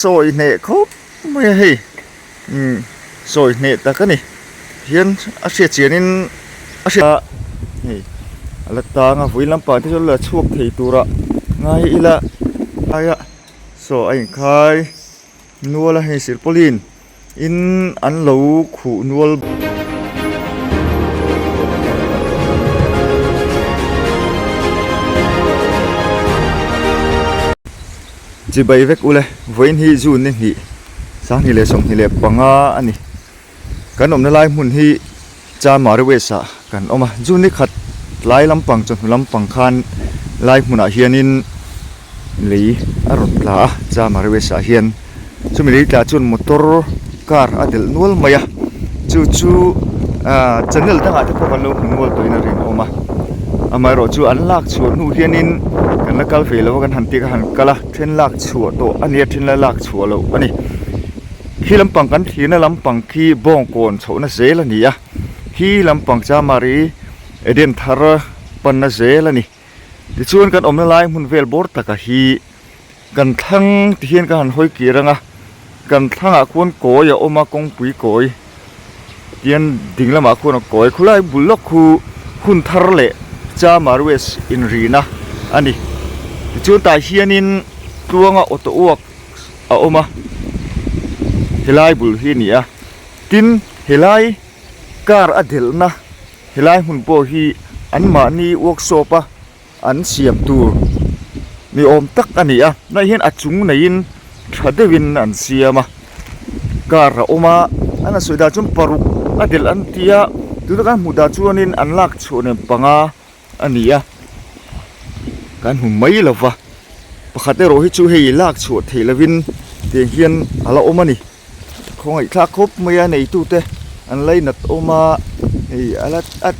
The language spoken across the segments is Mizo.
Sawi hneh khawp mai a hei umm sawi hneh tak a ni hian a hriat chian in a hriat a hei a la tang a vui lampang te chu la chhuak thei tura ngai ila aia saw a inkhai nual a hei silpauline in an lo khuh nual. Chibai vek ule, vawiin hi June ni hnih, 2025 a ni. Kan awmna lai hmun hi Chamari West ah kan awm a, June ni khat tlai lampang chawhnu lampang khan lai hmunah hianin lei a rawn tla a, Chamari West ah hian chumi lei tla chuan motor car a delh nual mai a, chu chu ah channel dangah te pawh kan lo hmu nual tawhin a rinawm a, amaherawh chu an lak chhuah hnu hianin kan la kal ve lo a kan han tih kha han kal a, then lak chhuah tawh a ni a, then la lak chhuah loh a ni. Khi lampang kan thlirna lampang khi bawngkawn chhohna zel a ni a, khi lampang Chamari Eden thar panna zel a ni. Tichuan kan awmna lai hmun vel bawr taka hi kan thlang ti hian ka han hawi kir ang a, kan thlangah khuan kawi a awm a kawngpui kawi tian ding lamah khuan a kawi khawlai bul lawk khu hun thar leh Chamar West inrina a ni. Tichuan tah hianin tluanga auto uak a awm a, helai bul hi a ni a, tin helai car a delhna Helai hmun pawh hi anmahni workshop a an siam tur ni awm tak a ni a, tunah hian a chung neiin tha deuhin an siam a, car a awm a, an han sawi dan chuan paruk a delh an ti a, tuna kan hmuh dan chuanin an lak chhuah nen panga a ni a, kan hmu mai lo va, pakhat erawh hi chu hei lak chhuah theih lovin tiang hian a la awm a ni. Khawngaihthlak khawp mai a neitute an lainat awm a hei a la a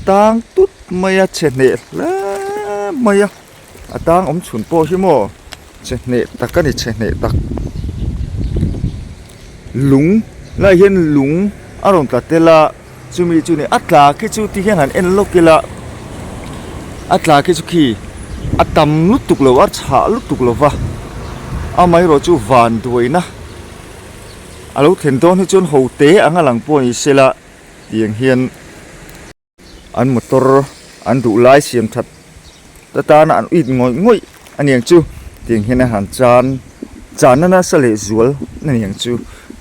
tang tut mai a chhe hneh hle mai a a tang awm chhun pawh hi maw chhe hneh tak a ni chhe hneh tak lung lai hian lung a rawn tla tel a chumi chu ni a tla khi chu ti hian han en lawk ila a tla khi chu khi a tam lutuk lo a chhah lutuk lo va amaherawh chu van duaina. A lo thlen dawn hi chuan ho te anga lang pawh ni sela tiang hian an motor an duh lai siam that atana an uit ngawih ngawih a niang chu tiang hian a han chan channa nasa leh zual a niang chu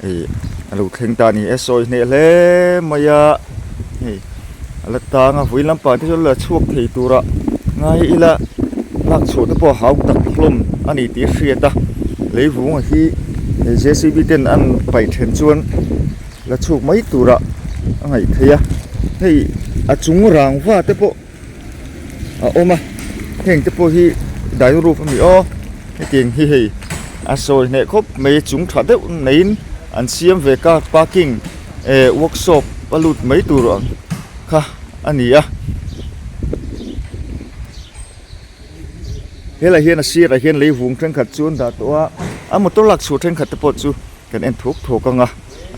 ih a lo thleng ta a ni e sawi hneh hle mai a hei a la tang a vui lampang te chu la chhuak thei tura ngai ila lak chhuah te pawh a hau tak hlawm a ni tih a hriat a lei vunga hi hei j c b ten an paih then chuan la chhuak mai tura a ngaih theih a hei a chung rangva te pawh a awm a heng te pawh hi dino roof a ni aw hetiang hi hei a sawi hneh khawp mai chung tha deuh neiin an siam ve car parking eh workshop a lut mai tur ang kha a ni a helaiah hian a sirah hian lei vung thenkhat chu an dah tawh a a motor lak chhuah thenkhat te pawh chu kan en thuk thuk ang a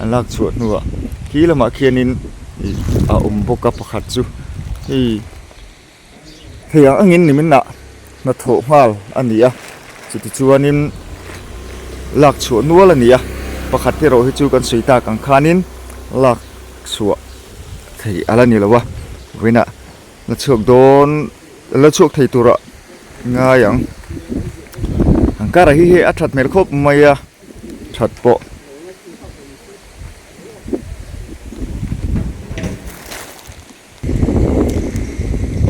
an lak chhuah hnuah khi lamah khianin ih a awm bawk a pakhat chu hei thei ang angin nimin ah hnathawh nghal a ni a chuti chuanin lak chhuah nual a ni a pakhat erawh hi chu kan sawi tak ang khanin lak chhuah thei a la ni lo a vawiinah la chhuak dawn la chhuak thei turah ngai ang an car ah hi hei a that hmel khawp mai a. that pawh.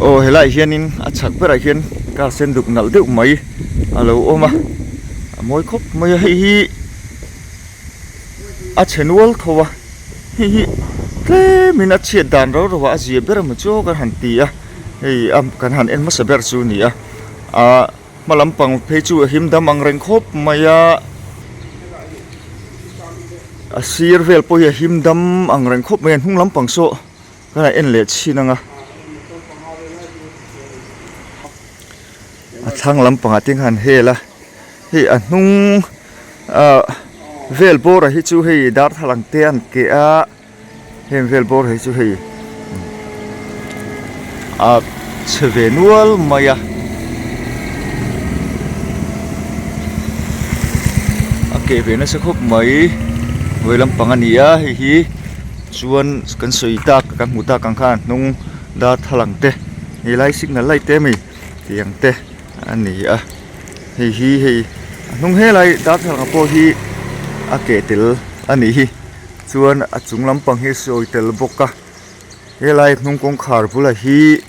Aw helaiah hianin a chhak berah hian car sen duk nalh deuh mai a lo awm a a mawi khawp mai a hei hi a chhe nual tho a hei hi tlemin a chhiat dan rau rau ah a zia ber emaw chu kan han ti a hei a kan han en hmasa ber chu a ni a ahh. Hma lampang phei chu a him dam ang reng khawp mai a, a sir vel pawh hi a him dam ang reng khawp mai a hnung lampang saw ka han en leh chhin ang a, a thlang lampangah te khan hel a, hei a hnung ah vel bawr ah hi chu hei darthlalang te an keh a. Heng vel bawr hi chu hei a chhe ve nual mai a, a keh ve nasa khawp mai hnuai lampang a ni a hei hi chuan kan sawi tak kan hmuh tak ang khan a hnung darthlalang te helai signal light te ami tih ang te a ni a hei hi hei a hnung helai darthlalang pawh hi a keh tel a nih hi chuan a chung lampang hi sawi tel bawk a helai hnung kawngkhar bulah hi.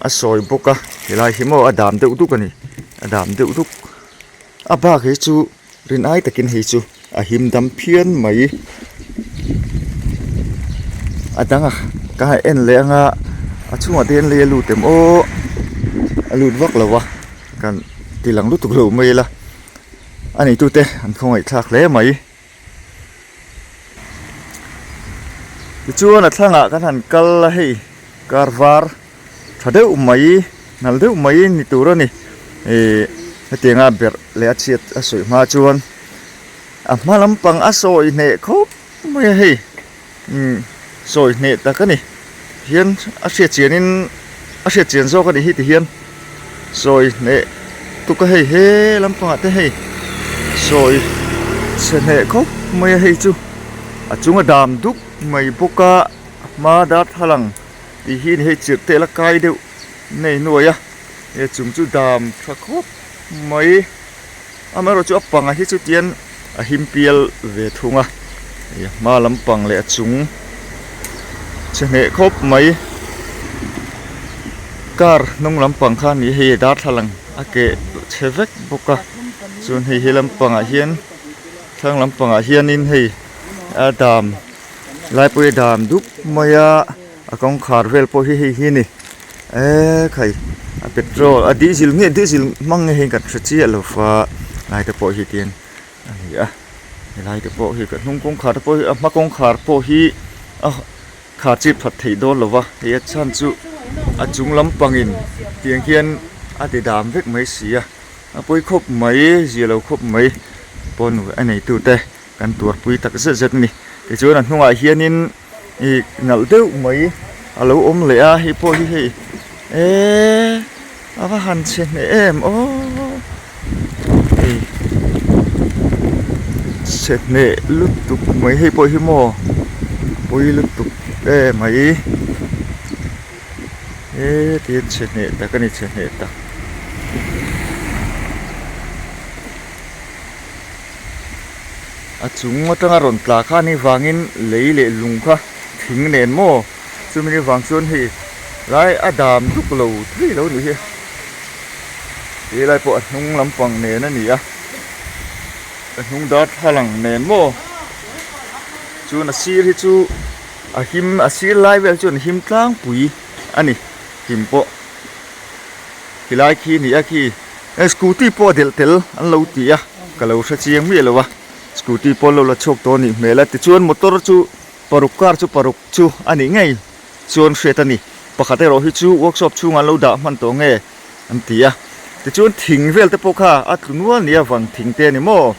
A sawi bawk a helai hi maw a dam deuh duk a ni a dam deuh duk a bak hi chu rin ai takin hei chu a him dam phian mai a dang a ka han en leh anga a chhungah te hian lei a lut em aw a lut vak lo a kan ti lang lutuk lo mai ila a neitute an khawngaih thlak hle mai. Tichuan a thlangah kan han kal a hei kar var tha deuh mai nal deuh mai ni tur a ni ihh hetianga berh leh a chhiat a sawi hma chuan a hma lampang a sawi hneh khawp mai a hei umm sawi hneh tak a ni hian a hriat chian in a hriat chian zawk a nih hi ti hian sawi hneh tuk a hei he lampangah te hei sawi chhe hneh khawp mai a hei chu a chung a dam dup mai bawk a a hma darthlalang tih hi hei chirh te la kai deuh nei nuai a he chung chu dam tha khawp mai. Amaherawhchu a pangah hi chu tian a him pial ve thung a, ih a hma lampang leh a chung chhe hneh khawp mai. Car hnung lampang kha a ni hei darthlalang a keh chhe vek bawk a, chuan hei he lampangah hian thlang lampangah hianin hei a dam lai pawh hi a dam dup mai a. A kawngkhar vel pawh hi hei hi a ni eee khai a petrol a diesel nge diesel hmang nge hei kan hre chiah lo fa lai te pawh hi tian a ni a helai te pawh hi ka hnung kawngkhar te pawh hi a hma kawngkhar pawh hi a khar chip that theih dawn lo va hei a chhan chu a chung lampangin tiang hian a ti dam vek mai si a a pawi khawp mai zia lo khawp mai pawn a neitute kan tuarpui tak zet zet a ni tichuan a hnungah hianin. Ih nalh deuh mai a lo awm leh a hei pawh hi hei eee a va han chhe hneh em aww hei chhe hneh lutuk mai hei pawh hi maw pawi lutuk em mai eee ti chhe hneh tak a ni chhe hneh tak. A chung atanga rawn tla kha a nih vangin lei leh lung kha thing nen maw chumi ni vang chuan hei lai a dam duk lo thei lo nih hi ti lai pawh a hnung lampang nen a ni a a hnung darthlalang nen maw chuan a sir hi chu a him a sir lai vel chuan a him tlangpui a ni him pawh. Tilai khi ni a khi scooty pawh a delh tel an lo ti a ka lo hre chiang miah lo a scooty pawh an lo la chhuak tawh a nih hmel a tichuan motor chu paruk car chu paruk chu a nih ngei chuan hriat a ni pakhat erawh hi chu workshop chhungah an lo dah hman tawh nge an ti a tichuan thing vel te pawh kha a tlu nual nia vang thing te a ni maw.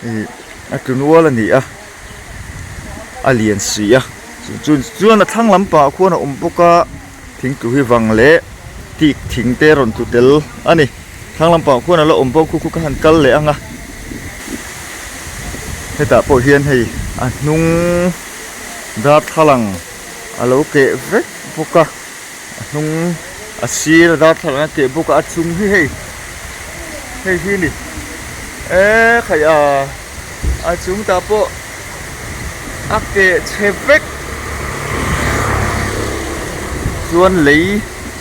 Ih a tlu nual a ni a a lian si a chu chuan a thlang lampangah khuan a awm bawk a thingtlu hi vang leh tik thing te a rawn tlu tel a ni thlang lampangah khuan a la awm bawk khu khu ka han kal leh ang a hetah pawh hian hei a hnung darthlalang a lo keh vek bawk a a hnung a sir a darthlalang a keh bawk a a chung hi hei hei hi ni eee khaih a a chung tah pawh a keh chhe vek chuan lei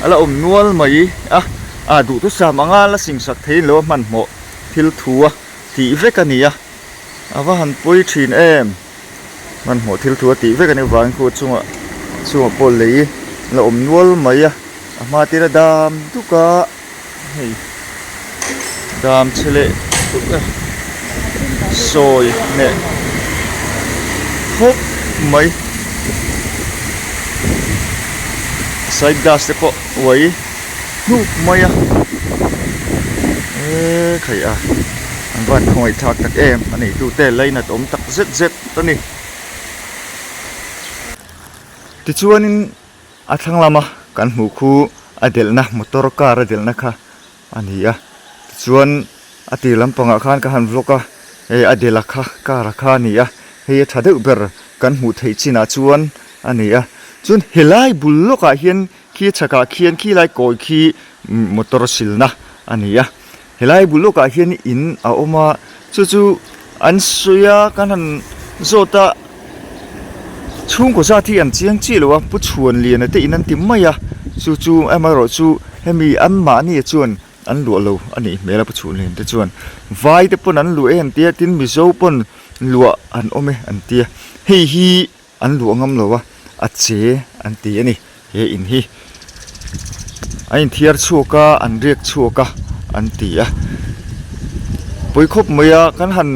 a la awm nual mai a a duhthusam anga la singsak theihin lo a hmanhmawh thil thu a tih vek a ni a a va han pawi thin em. Hmanhmawh thil thu a tih vek a nih avangin khu chungah chungah pawh lei la awm nual mai a a hma tir a dam duk a hei dam chhe leh duk a sawi hneh khawp mai side glass te pawh uai hnuk mai a eee khaih a an van khawngaih thlak tak em a neitute lainat awm tak zet zet a ni. Tichuanin a thlang lama kan hmuh khu a delhna motor car a delhna kha a ni a tichuan a tir lampangah khan ka han vlog a. Hei a dela kha car a kha a ni a, hei a tha deuh ber kan hmuh theih chinah chuan a ni a. Chuan helai bul lawkah hian khi chhakah khian khilai kawi khi motor silna a ni a. Helai bul lawkah hian in a awm a, chu chu an sawi a kan han zawt a, chhungkaw zat hi an chiang chiah lo a, Pu Chhuanliana te in an ti mai a, chu chu amaherawhchu hemi anmahni chuan An luah lo a nih hmel a pu chhun len te chuan vai te pawn an luah e an tia tin mizo pawn luah an awm e an tia hei hi an luah ngam lo a a che an ti a ni he in hi a inthiar chhuak a an riak chhuak a an ti a pawi khawp mai a kan han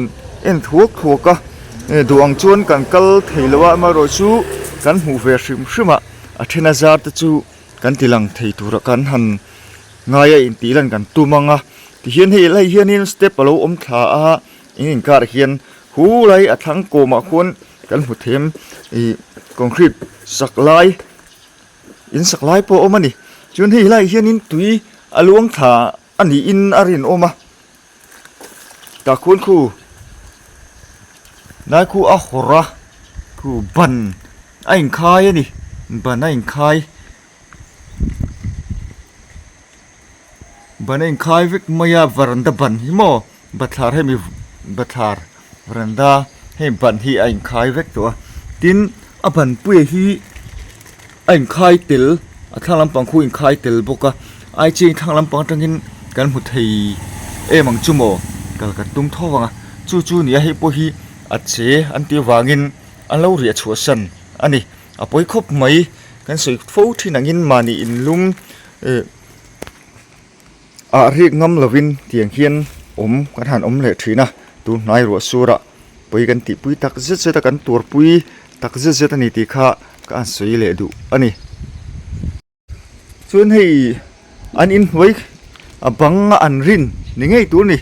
en thuak thuak a duh ang chuan kan kal thei lo a amaherawhchu kan hmuh ve hrim hrim a a then a zar te chu kan ti lang thei tura kan han ngai a intih lan kan tum ang a tihian hei lai hianin step alo awm thla a eng inkar hian hu lai a thlang kawmah khuan kan hmu them ih concrete sak lai in sak lai pawh a awm a ni chuan hei lai hianin tui a luang thla a niin a rinawm a tah khuan khu lai khu a hawrh a khu ban a inkhai a ni ban a inkhai. Ban a inkhai vek mai a varanda ban hi maw bathlar hemi bathlar varanda hei ban hi a inkhai vek tawh a tin a ban puia hi a inkhai tel a thlang lampang khu a inkhai tel bawk a ai chian thlang lampang atangin kan hmu thei em ang chu maw kal kan tum tho vang a chu chu nia hei pawh hi a che an tih avangin an lo riah chhuah san a ni. A pawi khawp mai kan sawi fo thin angin mahni inlum eh ah rik ngam lovin tiang hian awm kan han awm leh thin a tun hnai ruah surah pawi kan tihpui tak zet zet a kan tuarpui tak zet zet a ni tih kha ka han sawi leh duh a ni. Chuan hei an inhnuai a bang a an rin ni ngei tur a ni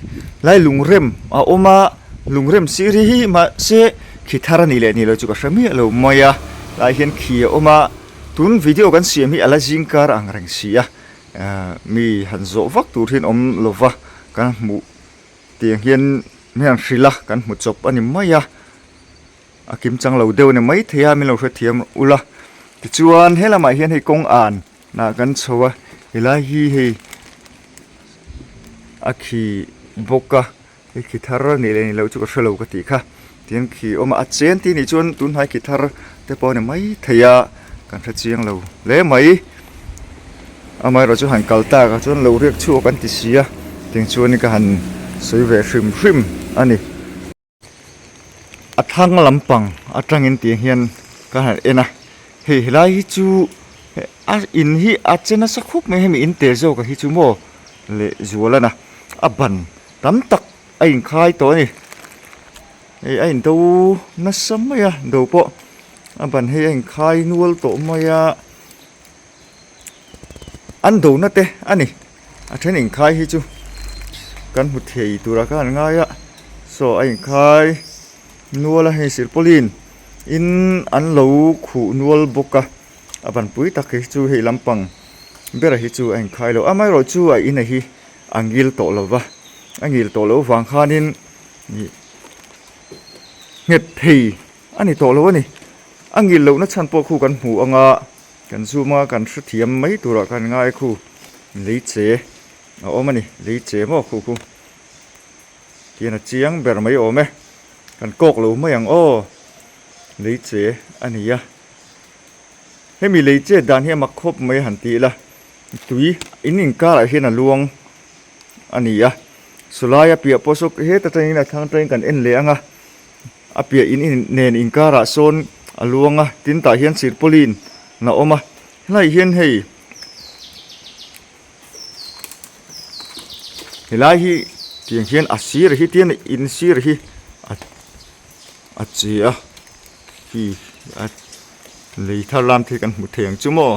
lai lungrem a awm a lungrem sir hi hi mahse khi thar a nih leh nih loh chu ka hre miah lo mai a tlai hian khi a awm a tun video kan siam hi a la zing kar ang reng si a ahh mi han zawh vak tur hian awm lo va kan hmuh tiang hian mi han hrilh a kan hmu chawp a ni mai a. A kim chang lo deuh a ni maithei a min lo hrethiam ula tichuan he lamah hian hei kawng an ah kan chho a helai hi hei a khi bawk a hei khi thar a nih leh nih loh chu ka hrelo ka tih kha tihian khi a awm a a chen tih anih chuan tunhnai khi thar te pawh a ni maithei a kan hre chiang lo hle mai amaherawh chu han kal tak ah chuan lo riak chhuak an ti si a tiang chuan ka han sawi ve hrim hrim a ni. A thlang lampang atangin tiang hian ka han en a hei helai hi chu a in hi a che nasa khawp mai hemi in te zawk hi chu maw leh zual a na a ban tam tak a inkhai tawh a ni hei a in do nasa mai a do pawh a ban hei a inkhai nual tawh mai a. An dona te a ni a then inkhai hi chu kan hmu thei tura ka han ngai a saw a inkhai nual a hei silpauline in an lo khuh nual bawk a a banpui tak hi chu hei lampang bera hi chu a inkhai lo amaherawh chu a ina hi a ngil tawh lo va a ngil tawh loh vang khanin ih nghet thei a ni tawh lo a ni a ngil lohna chhan pawh khu kan hmu anga. Kan zoom a kan hrethiam mai turah khan ngai khu lei che a awm a ni lei che maw khu khu tihian a chiang ber mai awm e kan kawk lo mai ang aw lei che a ni a hemi lei che dan hi a mak khawp mai han tih ila tui in inkarah hian a luang a ni a sawlai a piah pawh saw heta tangin a thlang atangin kan en leh ang a. A piah in in nen inkarah sawn a luang a tin tah hian silpauline a awm a helaiah hian hei helai hi tiang hian a sir hi tian in sir hi a a che a khi a lei thar lam te hi kan hmu thei ang chu maw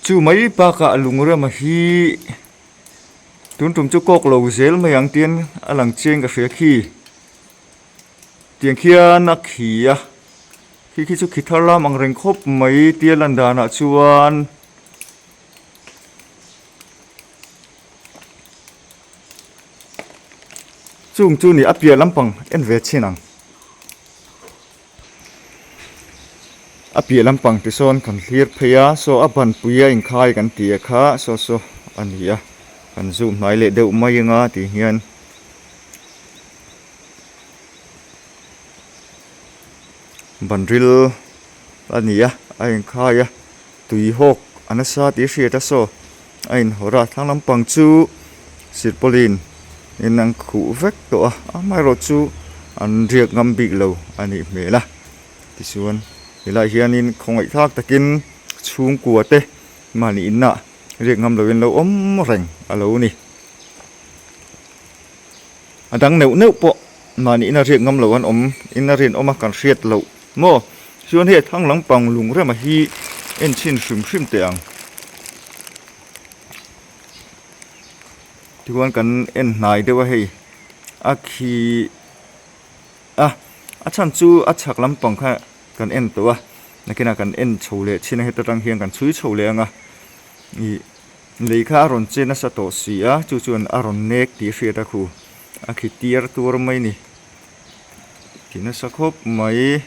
chu mai bakah lungrema hi. Tun tum chu kawk lo zel mai ang tiang a lang chiang ka hria khi. Tiang khian a khi a, khi khi chu khi thar lam ang reng khawp mai tia lan danah chuan Chung chu ni a piah lampang en ve chhin ang. A piah lampang ti sawn kan hlir phei a, saw a banpui a inkhai kan ti a kha saw saw a ni a, kan zoom hnai leh deuh mai anga tih hian ban ril a ni a, a inkhai a, tui hawk a nasa tih a hriat a saw a inhawrh a, thlang lampang chu silpawlin in an khuh vek tawh a, amaherawhchu an riak ngam bik lo a nih hmel a, tichuan helaiah hianin khawngaih thlak takin chhungkua te mahni inah riak ngam loin lo awm reng a lo ni. A dang neuh neuh pawh mahni ina riak ngam lo an awm in a rinawm a kan hriat loh maw? Chuan hei thang lampang lungrema hi en chhin hrim hrim teh ang. Tichuan kan en hnai deuh a hei a khi a a chhan chu a chhak lampang kha kan en tawh a nakinah kan en chho leh chhin a heta tang hian kan chhui chho leh ang a ih. Lei kha a rawn che nasa tawh si a, chu chuan a rawn nek tih hriat a khu a khi tiar tuar mai ni. Ti nasa khawp mai.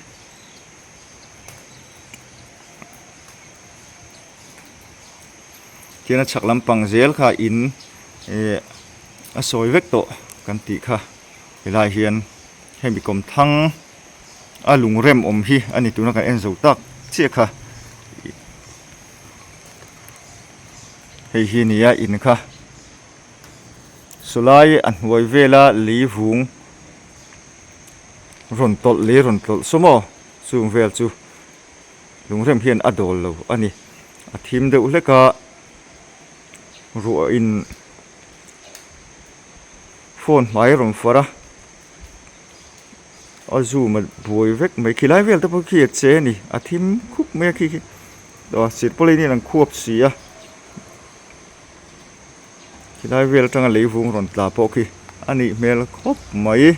Tihian a chhak lampang zel kha in eh a sawi vek tawh kan tih kha helai hian hemi kawmthang a lungrem awm hi a ni tuna kan en zo tak chiah kha. Hei hi nia in kha sawlai a hnuai vela lei vung rawn tawlh lei rawn tawlh saw maw chung vel chu lungrem hian a dawl lo a ni a thim deuh hlek a ruah in phone hmai a rawn far a. A zoom a buai vek mai khi lai vel te pawh khi a che a ni a thim khup mai a khi khi aw silpawlin hian an khuap si a khi lai vel atanga lei vung rawn tla pawh khi a nih hmel khawp mai.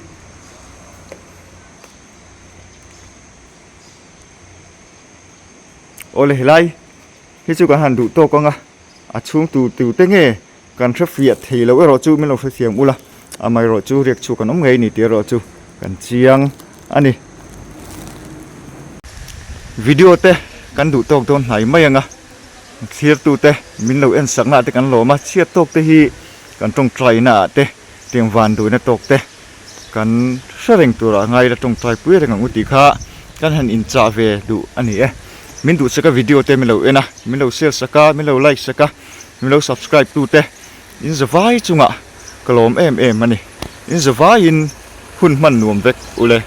Awle helai hi chu kan han duh tawk ang a a chhung tur tur te nge. Kan hre fiah thei lo erawh chu min lo hrethiam ula, amaherawh chu riak chhuak an awm ngei ni tih erawh chu kan chiang a ni. Video te kan duh tawk dawn hnai mai anga, thlir tute min lo en sakna ah te kan lawm a, chhiat tawk te hi kan tawngtai na ah te tiang van duhna tawk te kan hre reng tur ah ngai ila tawngtai pui reng ang u tih kha kan han inchah ve duh a ni e. Min duhsak a video te min lo en a, min lo share sak a, min lo like sak a. Min lo subscribe tu te in zavai chungah ka lawm em em a ni. In zavaiin hun hman nuam vek ule.